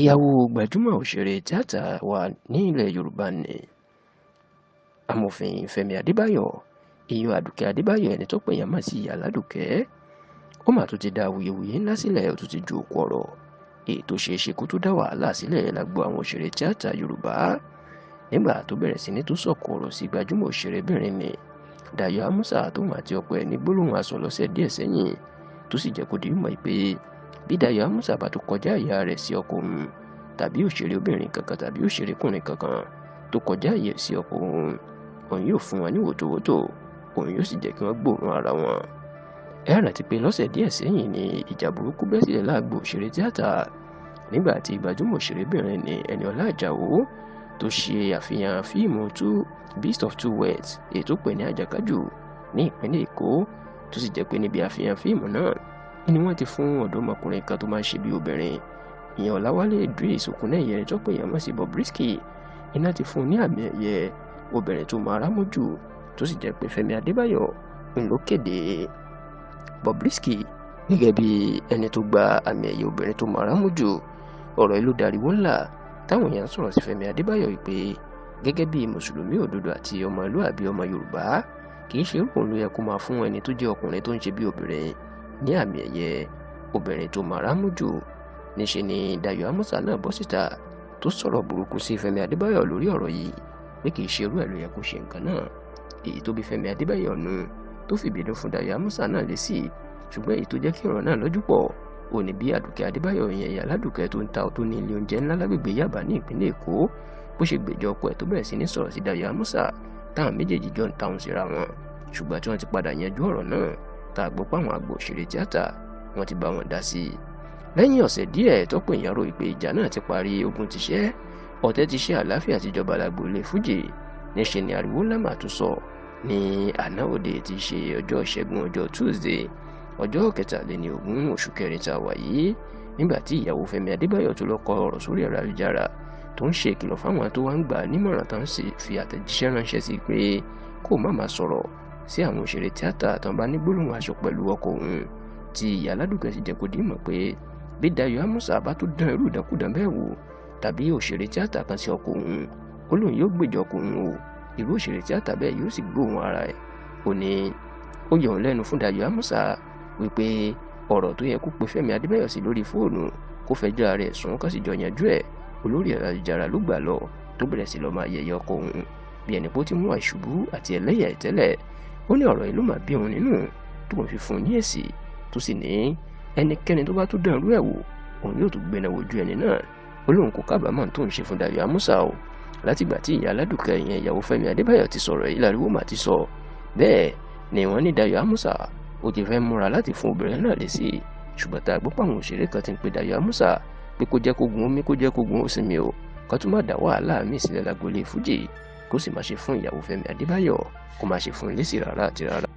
Ìyàwó gbajúmọ̀ òṣèré tíátà wa ní ilẹ̀ Yorùbá ní Amòfin Fẹ́mi Adébáyọ̀, ìyún Àdùkẹ́ Adébáyọ̀, ẹni tó pè yàn mọ̀ sí Ìyá Aládùkẹ́. Ó mà tún ti dá awuyewuye ńlá sílẹ̀, ó tún ti ju òkú ọ̀rọ̀ èyí tó ṣeé ṣe kó tó dá wàhálà sílẹ̀ lágbo àwọn òṣèré tíátà Yorùbá nígbà tó bẹ̀rẹ̀ sí ní tó sọ̀kò ọ̀rọ̀ sí gbajúmọ̀ òṣèrébìnrin ní Dayọ̀ Amusa tóun àti ọkọ ẹ̀ ní gbólóhùn asọ̀ lọ́sẹ̀ díẹ̀ sẹ́yìn, tó sì jẹ́ kó di mímọ̀ pé bí Dayọ̀ Amusa bá tó kọjá ìyá rẹ̀ sí ọkọ òun tàbí òṣèré obìnrin kankan tàbí òṣèrékùnrin kankan tó kọjá ìyè sí ọkọ òun, òun yóò fún wọn ní wòtòwòtò, òun yóò sì jẹ́ kí wọ́n gbóòórùn ara wọn. Ẹ rántí pé lọ́sẹ̀ díẹ̀ sẹ́yìn ni ìjà burúkú bẹ́ sílẹ̀ lágbo òṣèré tíátà nígbà tí gbajúmọ̀ òṣèrébìnrin ní Ẹniọlá Àjàó tó ṣe àfihàn fíìmù Two Beast of Two Worlds èyí tó pè ní Àjàkájù ní ìpínlẹ̀ Èkó, tó sì jẹ́ pé níbi àfihàn fíìmù náà ni wọ́n ti fún ọ̀dọ́mọkùnrin kan tó máa ń ṣe bí obìnrin, ìyẹn Ọláwálé Idris Okuneye tó pè yàn mọ́ sí Bobrisky, iná ti fún un ní àmì ẹ̀yẹ obìnrin tó máa rámú jù, tó sì jẹ́ pé Fẹ́mi Adébáyọ̀ ń ló kéde Bobrisky gẹ́gẹ́ bí ẹni tó gba àmì ẹ̀yẹ obìnrin tó máa rámú jù. Ọ̀rọ̀ yìí ló dariwo ńlá táwọn èèyàn sọ̀rọ̀ sí Fẹ́mi Adébáyọ̀ wípé gẹ́gẹ́ bí mùsùlùmí òdodo àti ọmọlúàbí ọmọ Yorùbá, kì í ṣe irú òun ló yẹ kó máa fún ẹni tó jẹ́ ọkùnrin tó ń ṣe bí obìnrin ní àmì ẹ̀yẹ obìnrin tó máa rámú jù. Níṣe ni Dayọ̀ Amusa náà bọ́ síta tó sọ̀rọ̀ burúkú sí Fẹ́mi Adébáyọ̀ lórí ọ̀rọ̀ yìí pé kì í ṣe irú ẹ̀ ló yẹ kó ṣe nǹkan náà, èyí tó bí Fẹ́mi Adébáyọ̀ nù tó fìbínú fún Dayọ̀ Amusa náà lésì. Ṣùgbọ́n èyí tó jẹ́ kí ọ̀rọ̀ náà lójú pọ̀ ò ní bí Àdùkẹ́ Adébáyọ̀ ìyẹn Ìyá Aládùkẹ́ tó ń ta tó ní ilé oúnjẹ ńlá lágbègbè Yábà ní ìpínlẹ̀ Èkó bó ṣe gbèjọ ọkọ ẹ̀ tó bẹ̀rẹ̀ sí ní sọ̀rọ̀ sí Dayọ̀ Amusa táwọn méjèèjì jọ ń taun síra wọn. Ṣùgbọ́n tí wọ́n ti padà yanjú ọ̀rọ̀ náà, tá a gbọ́ páwọn àgbò òṣèré tíátà wọ́n ti bá wọn dá sí i. Lẹ́yìn ọ̀sẹ̀ díẹ̀ tọ́pọ̀ èèyàn rò pé ìjà náà ti parí, ogun ti ṣẹ́, ọ̀tẹ̀ ti ṣe, àlàáfíà ti jọba lágboolé Fújì, níṣe ni ariwo ńlá mà tún sọ ní àná òde tí í ṣe ọjọ́ Ìṣẹ́gun, ọjọ́ Tuesday, ọjọ́ 23 oṣù kẹrin tá a wà yìí, nígbà tí ìyàwó Fẹ́mi Adébáyọ̀ tó lọ kọ ọ̀rọ̀ sórí ẹ̀rọ ayélujára tó ń ṣe ìkìlọ̀ fáwọn tó wá ń gbà nímọ̀ràn tó ń sì fi àtẹ̀jíṣẹ́ ránṣẹ́ sí pé kó má máa sọ̀rọ̀ sí àwọn òṣèré tíátà tó ń bá ní gbólóhùn aṣọ pẹ̀lú ọkọ òun, tí Ìyá Aládùkẹ́ sì jẹ́ kó di mọ̀ pé bí Dayọ̀ Amusa bá tó dán irú ìdánkúdán bẹ́ẹ̀ wò tàbí òṣèré tíátà kan sí ọkọ òun, ó lóun yóò gbèjọ ọkọ òun o, irú òṣèré tíátà bẹ́ẹ̀ yóò sì gbóhùn ara ẹ̀. Ó ní ó yọ òun lẹ́nu fún Dayọ̀ Amusa wípé ọ̀rọ̀ tó yẹ kó pe Fẹ́mi Adébáyọ̀ sí lórí fóònù kó fẹjọ́ ara ẹ̀ sùn kó sì jọ yanjú ẹ̀, olórí ẹ̀rọ ayélujára ló gbà lọ tó bẹ̀rẹ̀ sí lọ máa yẹ̀yẹ́ ọkọ òun bí ẹni pé ó ti mú àìṣubú àti ẹlẹ́yà ìtẹ́lẹ̀. Ó ní ọ̀rọ̀ yìí ló máa bí òun nínú tó ń fi fún un ní èsì, tó sì ní ẹnikẹ́ni tó bá tún dán irú ẹ̀ wò òun yóò tún gbéná wojú ẹni náà. Ó lóun kò kábàámọ̀ tó ń ṣe fún Dayọ̀ Amusa o. Látìgbà tí Ìyá Aládùkẹ́ ìyẹn ìyàwó Fẹ́mi Adébáyọ̀ ti sọ̀rọ̀ yìí láriwo mà ti sọ. Bẹ́ẹ̀ ni wọ́n ní Dayọ̀ Amusa ó ti fẹ́ múra láti fún obìnrin náà lésì, ṣùgbọ́n tá a gbọ́ pàwọn òṣèré kan ti ń pe Dayọ̀ Amusa pé kó jẹ́ kó gun omi, kó jẹ́ kó gun ó sinmi o, kó tún má dá wàhálà míì sílẹ̀ lágboolé Fújì, kó sì má ṣe fún ìyàwó Fẹ́mi Adébáyọ̀, kó má ṣe fún lésì rárá àti rárá.